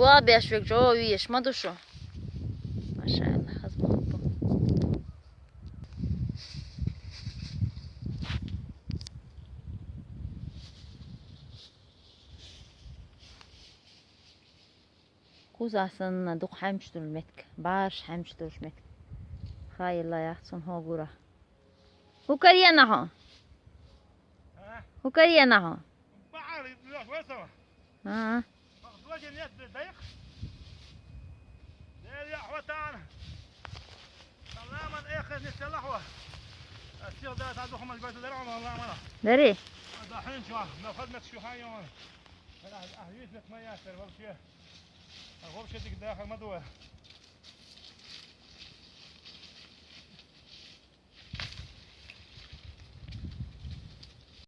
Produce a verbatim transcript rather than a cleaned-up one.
Бо беш век жо виш ма ду шу. Машалла, хазма хуппу. Куза санна дукха хьамчдул метк, барш хьамчдул метк. Хайла яхцун хогура. Укария нахо. Укария нахо. А. Дари. Вообще дик дахар ма дуа.